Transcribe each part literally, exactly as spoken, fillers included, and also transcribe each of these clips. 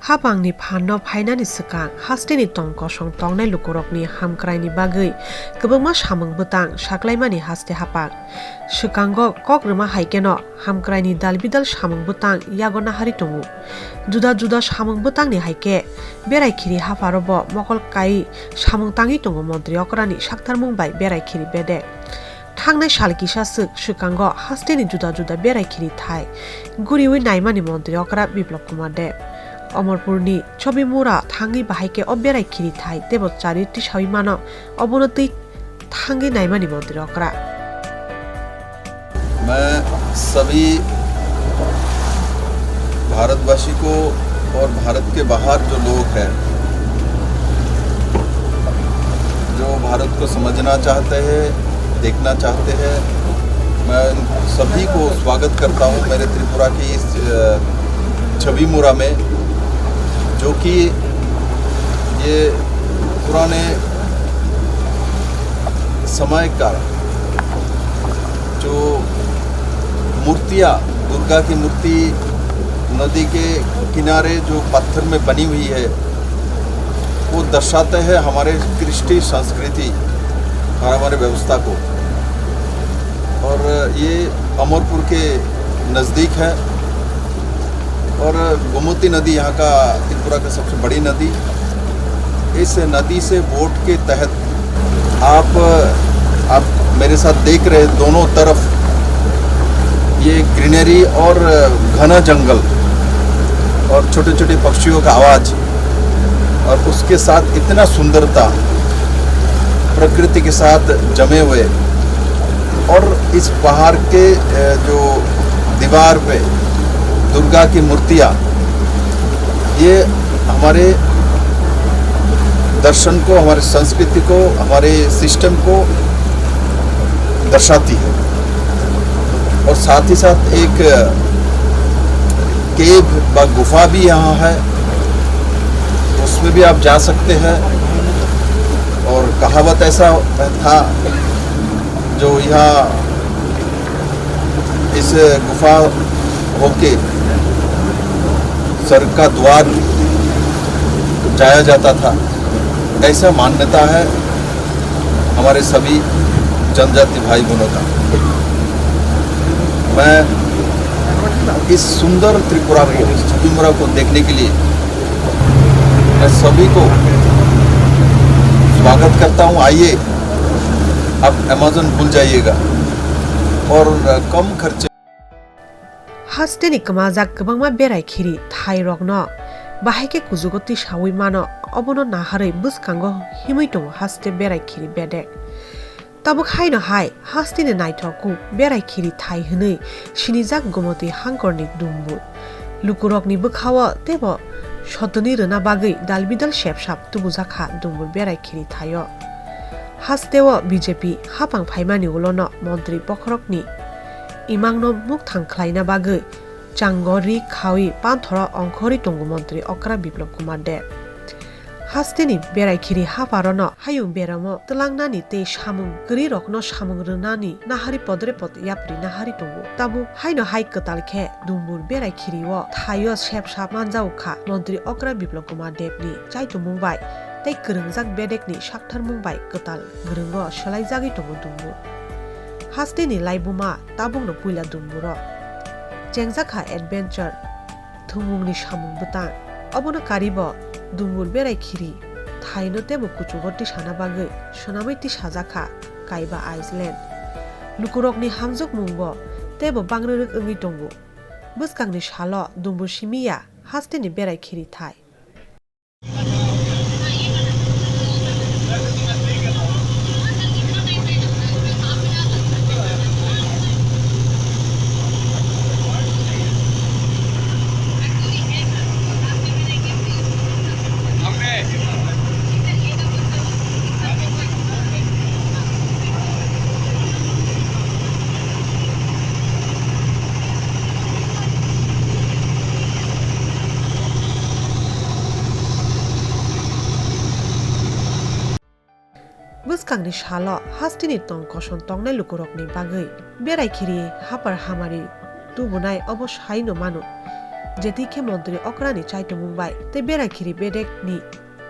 Hapangni phanno phainani swkang hasteni tong kosong tongnai lukurokni hamkraini bagwi kwbangma samung bwtang saklaimani haste hapang. Swkango kok rwma hai kheno hamkraini dal bidal samung bwtang yago nahari tongo. Juda juda samung bwtangni hai khe berai khiri hapharo bo mokol kai samung tangwi tongo montri okrani saktharmung bai berai khiri bedek. Thangnai sal kisa swk swkango hasteni juda juda berai khiri thai guriwi naimani montri okra Biplab Kumar Deb. Omorpurni Chobimura thangwi bahai khe o berai khiri thai tebo chari tisawi mano, obono twi thangwi naimani montri okra. मैं सभी भारतवासी को और भारत के बाहर जो लोग हैं, जो भारत को समझना चाहते हैं, देखना चाहते हैं, मैं उन सभी को स्वागत करता हूँ मेरे त्रिपुरा की इस, अ, छविमुरा में, जो कि ये पुराने समय का जो मूर्तियाँ, दुर्गा की मूर्ति नदी के किनारे जो पत्थर में बनी हुई है, वो दर्शाते हैं हमारे कृष्टि संस्कृति और हमारे व्यवस्था को। और ये अमरपुर के नज़दीक है। और गोमती नदी यहाँ का, त्रिपुरा का सबसे बड़ी नदी। इस नदी से बोट के तहत आप, आप मेरे साथ देख रहे, दोनों तरफ ये ग्रीनरी और घना जंगल और छोटे-छोटे पक्षियों का आवाज़ और उसके साथ इतना सुंदरता, प्रकृति के साथ जमे हुए। और इस पहाड़ के, अ, जो दीवार पे दुर्गा की मूर्तियाँ, ये हमारे दर्शन को, हमारे संस्कृति को, हमारे सिस्टम को दर्शाती है। और साथ ही साथ एक केव व गुफा भी यहाँ है, उसमें भी आप जा सकते हैं। और कहावत ऐसा था, जो यहाँ इस गुफा होके स्वर्ग का द्वार जाया जाता था, ऐसा मान्यता है हमारे सभी जनजाति भाई बहनों का। मैं इस सुंदर त्रिपुरा को, त्रिपुरा को देखने के लिए मैं सभी को स्वागत करता हूँ। आइए, आप अमेज़न भूल जाइएगा और कम खर्चे। Hasteni kwmajak kwbangma berai khiri thairokno bahai khe kuchugo tisawi mano, obono naharwi bwskango himwi tongo haste berai khiri bedek. Tabuk haino hai hasteni naithok kuk berai khiri thai hwnwi sinijak Gomoti hangkorni dumbur. Lukurokni bwkhao teibo sotoni rwna bagwi dalbidal sepsap tubujak kha dumbur berai khiri thaio. Hasteo B J P hapang phaimani ulono montri bokhorokni imangno mukthang khlaina bagwi chango ri khawi panthoro ongkhorwi tongo montri okra Biplab Kumar Deb. Hasteni berai khiri haparono hayung beramo twlangnani tei samung kwrwirokno samung rwnani nahari podrepot yapri nahari tongo. Tabuk haino hai kwtal khe dumbur berai khirio thaio sepsap manjao kha montri okra Biplab Kumar Debni chaitumung bai tei kwrwngjak bedekni saktharmung bai kwtal gwrwngo swlaijagwi tongo dumbur. Hasteni laibuma tabukno puila dumburo chengjak kha adventure thwngmungni samung bwtang. Obono karibo dumbur berai khiri thaino teibo kuchugo tisana bagwi swnamwi tisajak kha Kaiba Island. Lukurokni hamjwkmungbo teibo bangrwrwk wngwi tongo. Bwskangni salo dumbur simi ya hasteni berai khiri thai. Bwskangni salo hasteni tong koson tongnai lukurokni bagwi berai khiri hapar hamari tubunai obo saino mano. Jetwi khe montri okrani chaitomung bai tei berai khiri bedekni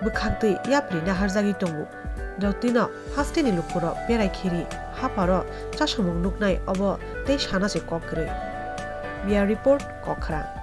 bwkhaktwi yapri naharjagwi tongo. Jotino hasteni lukurok berai khiri hapharo chasamung nuknai obo tei sana se kok kwrwi. Bureau Report, Kokkhorang.